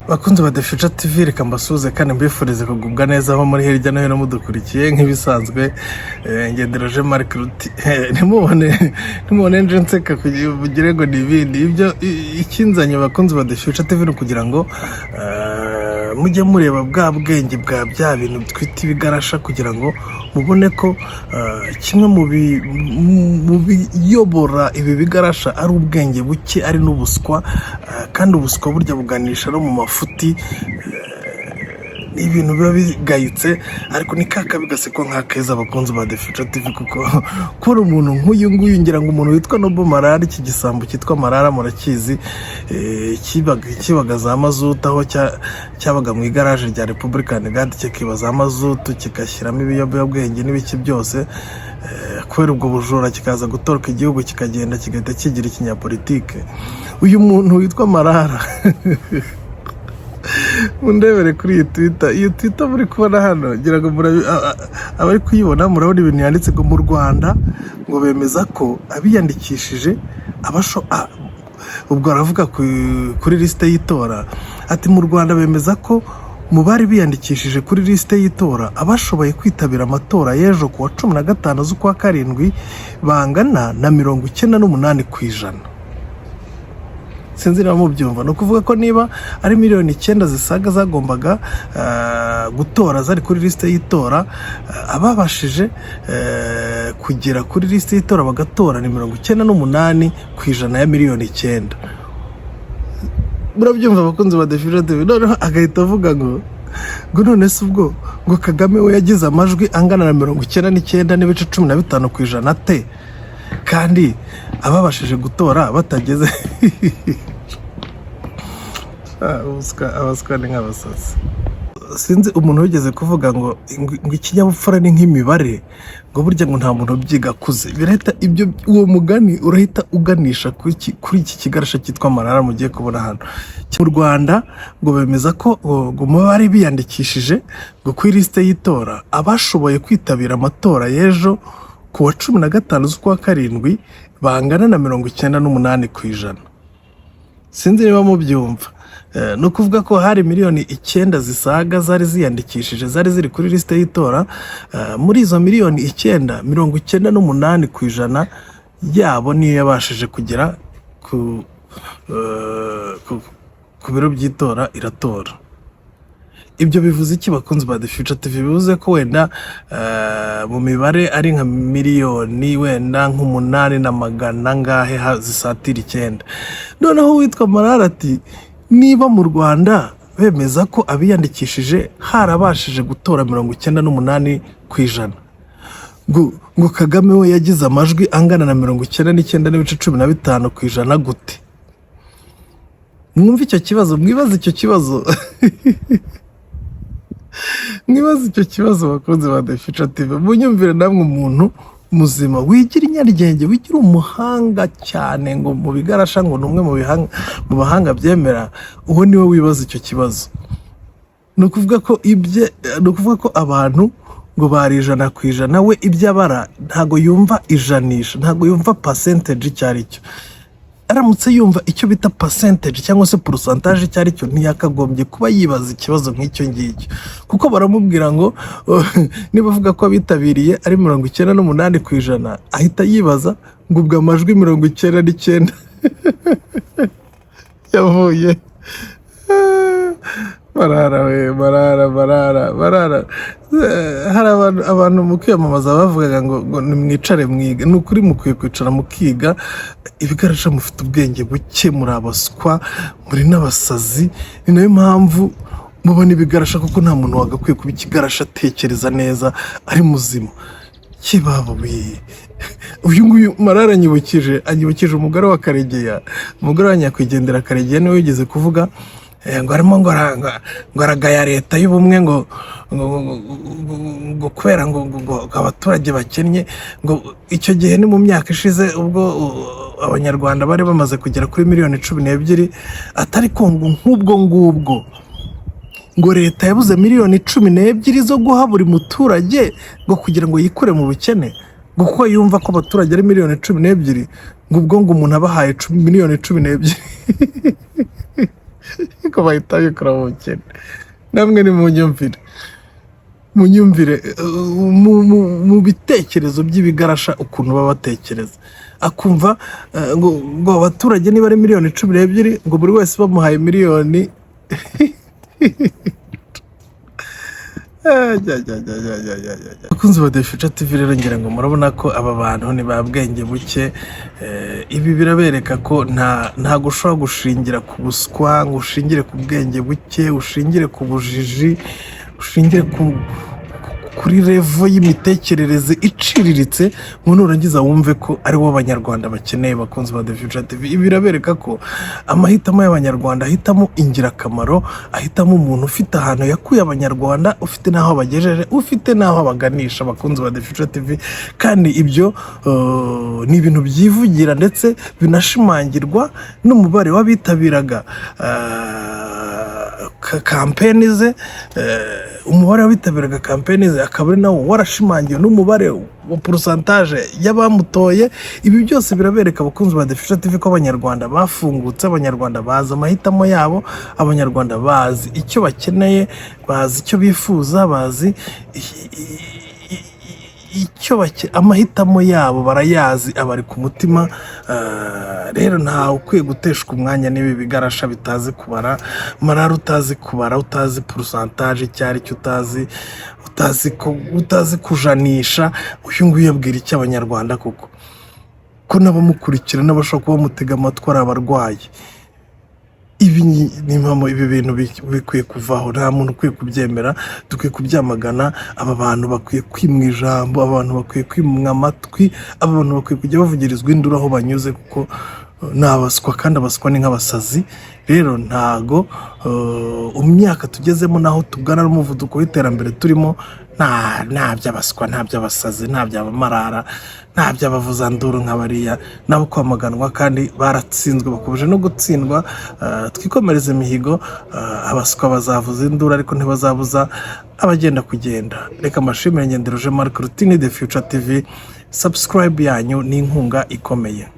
Bakunzi ba The Future TV, reka mbasuhuze kandi mbifurize kugubwa neza aho muri hirya no hino mudukurikiye. Nk'ibisanzwe, ngendera Jean Marc Ruti. Ntimubone nje nseka kugira mugire ngo ni ibindi. Ibyo ikinzanye, bakunzi ba The Future TV, ni ukugira ngo mujye mureba bwa bwenge bwa bya bintu twita ibigarasha, kugira ngo mubone ko kimwe mu biyobora ibi bigarasha ari ubwenge buke, ari n'ubuswa, kandi ubuswa burya buganisha no mu mafuti. Ni ibintu biba bigayitse, ariko ni ka kabi gasekwa nk'akeza, abakunzi ba The Future TV, kuko kubona umuntu nk'uyu nguyu, ngira ngo umuntu witwa Noble Marara, iki gisambo cyitwa Marara murakizi, kibaga za mazutu aho cyabaga mu igaraje rya Republican Guard, kikiba za mazutu, kigashyiramo ibiyobyabwenge n'ibiki byose. Kubera ubwo bujura kikaza gutoroka igihugu, kikagenda, kigahita kigira ikinyapolitike. Uyu muntu witwa Marara, mundebere kuri iyi Twitter, iyi Twitter muri kubona hano, ngira ngo abari kuyibona murabona ibintu yanditse, ngo mu Rwanda ngo bemeza ko abiyandikishije ubwo aravuga kuri lisite y'itora, ati mu Rwanda bemeza ko mu bari biyandikishije kuri lisite y'itora, abashoboye kwitabira amatora y'ejo ku wa 15 z'ukwa karindwi bangana na 98%. Sinzi niba mubyumva. Ni ukuvuga ko niba ari miliyoni 9 zisaga zagombaga gutora zari kuri lisite y'itora, ababashije kugera kuri lisite y'itora bagatora ni 98% ya miliyoni 9. Murabyumva, abakunzi ba The Future TV? Noneho agahita avuga ngo none se ubwo ngo Kagame we yagize amajwi angana na 99.15% ate, kandi ababashije gutora batageze? Abaswa ni nk'abasazi. Sinzi umuntu wigeze kuvuga ngo ikinyabupfura ni nk'imibare, ngo burya ngo nta muntu ubyiga akuze. Birahita ibyo, uwo mugani urahita uganisha kuri iki kigarasha cyitwa Marara mugiye kubona hano. Mu Rwanda ngo bemeza ko ngo mu bari biyandikishije ngo kuri lisite y'itora, abashoboye kwitabira amatora y'ejo ku wa 15 z'ukwa karindwi bangana na 98%. Sinzi niba mubyumva. Ni ukuvuga ko hari miliyoni 9 zisaga zari ziyandikishije, zari ziri kuri lisite y'itora. Muri izo miliyoni 9, 98% yabo niyo yabashije kugera ku biro by'itora iratora. Ibyo bivuze iki, bakunzi ba The Future TV? Bivuze ko wenda mu mibare ari nka miliyoni wenda nk'umunani na magana angahe zisatira icyenda. Noneho uwitwa Marara ati niba mu Rwanda bemeza ko abiyandikishije harabashije gutora 98%, ngo Kagame we yagize amajwi angana na 99.15% gute? Mwumve icyo kibazo, mwibaze icyo kibazo, mwibaze icyo kibazo, bakunzi ba The Future TV. Munyumvire namwe, umuntu muzima wigira inyaryenge, wigira umuhanga cyane, ngo mu bigarasha ngo ni umwe mu bahanga byemera, uwo niwe wibaza icyo kibazo. Ni ukuvuga ko ibye, ni ukuvuga ko abantu ngo bari 100%, we ibyo abara ntabwo yumva ijanisha, ntabwo yumva percentage icyo ari cyo. Aramutse yumva icyo bita percentage cyangwa se pourcentage icyo ari cyo, ntiyakagombye kuba yibaza ikibazo nk'icyo ngicyo, kuko baramubwira ngo niba avuga ko abitabiriye ari 98%, ahita yibaza ngo ubwo amajwi 99 yavuye? Marara we, Marara, Marara, Marara. Hari abantu mu kwiyamamaza bavugaga ngo nimwicare mwige. Ni ukuri mukwiye kwicara mukiga. Ibigarasha mufite ubwenge buke, muri abaswa, muri n'abasazi. Ni nayo mpamvu mubona ibigarasha, kuko nta muntu wagakwiye kuba ikigarasha atekereza neza, ari muzima. Kibaba we, uyu nguyu Marara anyibukije umugore wa Karegeya, umugore wa nyakwigendera Karegeya. Niwe wigeze kuvuga ngo arimo ngo aragaya leta y'ubumwe, ngo kubera ngo abaturage bakennye. Ngo icyo gihe ni mu myaka ishize, ubwo Abanyarwanda bari bamaze kugera kuri miliyoni 12, atari ko ngo nk'ubwo ngubwo ngo leta yabuze miliyoni 12 zo guha buri muturage ngo kugira ngo yikure mu bukene, ngo kuko yumva ko abaturage ari miliyoni 12, ngo ubwo ngo umuntu abahaye miliyoni 12. Ko bahita bikura mu bukene. Namwe ni munyumvire, munyumvire mu bitekerezo by'ibigarasha ukuntu baba batekereza. Akumva ngo abaturage niba ari miliyoni 12, ngo buri wese bamuhaye miliyoni. Jya, jya, jya, jya, jya, jya, jya, jya. Bakunzi ba The Future TV rero, ngira ngo murabona ko aba bantu ni ba bwenge buke. Ibi birabereka ko ntago ushobora gushingira ku buswa, ngo ushingire ku bwenge buke, ushingire ku bujiji, ushingire kuri level y'imitekerereze iciriritse, ngo nurangiza wumve ko ari wo Abanyarwanda bakeneye. Bakunzi ba The Future TV, ibi birabereka ko amahitamo y'Abanyarwanda, ahitamo ingirakamaro, ahitamo umuntu ufite ahantu yakuye Abanyarwanda, ufite n'aho abagejeje, ufite n'aho abaganisha. Bakunzi ba The Future TV, kandi ibyo ni ibintu byivugira, ndetse binashimangirwa n'umubare w'abitabiraga campaign ze. Umubare w'abitabiraga campaign ze akaba ari nawo warashimangiwe n'umubare wa pourcentage y'abamutoye. Ibi byose birabereka, abakunzi ba The Future TV, ko Abanyarwanda bafungutse, Abanyarwanda bazi amahitamo yabo, Abanyarwanda bazi icyo bakeneye, bazi icyo bifuza, bazi icyo amahitamo yabo barayazi, abari ku mutima. Rero ntawe ukwiye guteshwa umwanya n'ibi bigarasha bitazi kubara. Marara utazi kubara, utazi pourcentage icyo ari cyo, utazi kujanisha, uyu nguyu abwira icyo Abanyarwanda koko, ko n'abamukurikira n'abashobora kuba bamutega amatwi ari abarwayi? Ibi ni impamo. Ibi bintu bikwiye kuvaho, nta muntu ukwiye kubyemera, dukwiye kubyamagana. Aba bantu bakwiye kwimwa ijambo, aba bantu bakwiye kwimwa amatwi, aba bantu bakwiye kujya bavugirizwa induru aho banyuze, kuko ni abaswa, kandi abaswa ni nk'abasazi. Rero ntago mu myaka tugezemo n'aho tugana n'umuvuduko w'iterambere turimo, nta by'abaswa, nta by'abasazi, nta by'abamarara, nta by'abavuzanduru nka bariya, nabo kwamaganwa, kandi baratsinzwe, bakomeje no gutsindwa. Twikomereze imihigo. Abaswa bazavuza induru, ariko ntibazabuza abagenda kugenda. Reka mbashimire. Ngenderoje Marc Rutini, The Future TV. Subscribe yanyu ni inkunga ikomeye.